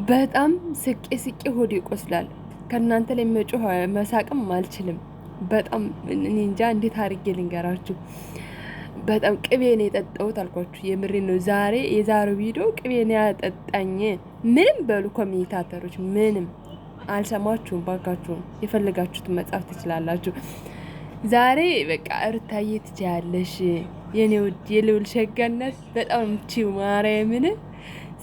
በጣም ስቄ ስቄ ሆዴ ይቆስላል። ከእናንተ ላይ መጮህ መሳቅም አልችልም። በጣም እኔ እንጃ እንዴት አድርጌ ልንገራችሁ። በጣም ቅቤ ነው የጠጣሁት አልኳችሁ። የምሬ ነው። ዛሬ የዛሬው ቪዲዮ ቅቤ ነው ያጠጣኝ። ምንም በሉ commentator ኦች፣ ምንም አልሰማችሁም። ባካችሁም የፈለጋችሁትን መጻፍ ትችላላችሁ። ዛሬ በቃ እርታዬ ትችያለሽ የኔ ውድ የልዑል ሸጋነት በጣም ምቺው ማርያምን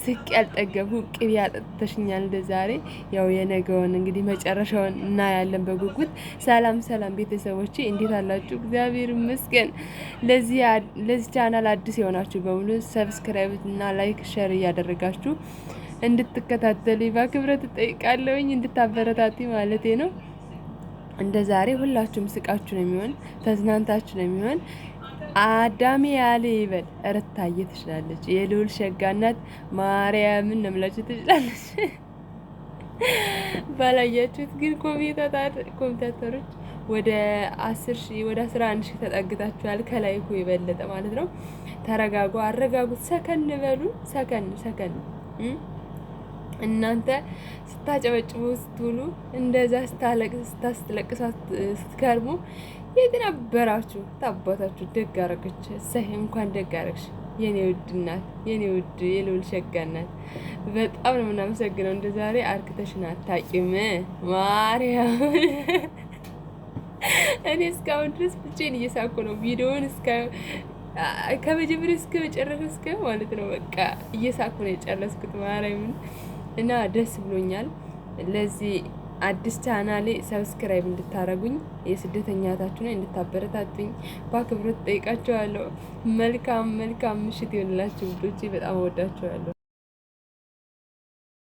ስቅ ያልጠገብኩ ቅቤ አጠጥተሽኛል። እንደ ዛሬ ያው የነገውን እንግዲህ መጨረሻውን እናያለን በጉጉት። ሰላም ሰላም ቤተሰቦቼ እንዴት አላችሁ? እግዚአብሔር ይመስገን። ለዚህ ቻናል አዲስ የሆናችሁ በሙሉ subscribe እና like፣ share እያደረጋችሁ እንድትከታተሉ በአክብሮት እጠይቃለሁኝ። እንድታበረታቱ ማለቴ ነው። እንደ ዛሬ ሁላችሁም ስቃችሁ ነው የሚሆን፣ ተዝናንታችሁ ነው የሚሆን። አዳሜ ያለ ይበል እርታዬ ትችላለች። የልዑል ሸጋናት ማርያምን ነው የምላችሁ ትችላለች። ባላያችሁት ግን commentator ኦች ወደ 10,000 ወደ 11,000 ተጠግታችኋል። ከላይ እኮ የበለጠ ማለት ነው። ተረጋጉ፣ አረጋጉት፣ ሰከን በሉ። ሰከን ሰከን። እናንተ ስታጨበጭቡ ስትውሉ እንደዛ ስታለቅስ ስታስለቅሷ ስትከርሙ የት ነበራችሁ? ታባታችሁ ደግ አረገች። እሰይ እንኳን ደግ አረግሽ የኔ ውድ እናት፣ የኔ ውድ የልዑል ሸጋ እናት፣ በጣም ነው የምናመሰግነው። እንደ ዛሬ አርክተሽን አታውቂም ማርያም። እኔ እስካሁን ድረስ ብቻዬን እየሳኩ ነው ቪዲዮውን እስከ ከመጀመሪያ እስከ መጨረሻ እስከ ማለት ነው። በቃ እየሳኩ ነው የጨረስኩት ማርያምን እና ደስ ብሎኛል። ለዚህ አዲስ ቻናሌ subscribe እንድታረጉኝ የስደተኛ እህታችሁ ነኝ እንድታበረታቱኝ በአክብሮት ጠይቃችኋለሁ። መልካም መልካም ምሽት ይሆንላችሁ ውዶቼ፣ በጣም እወዳችኋለሁ።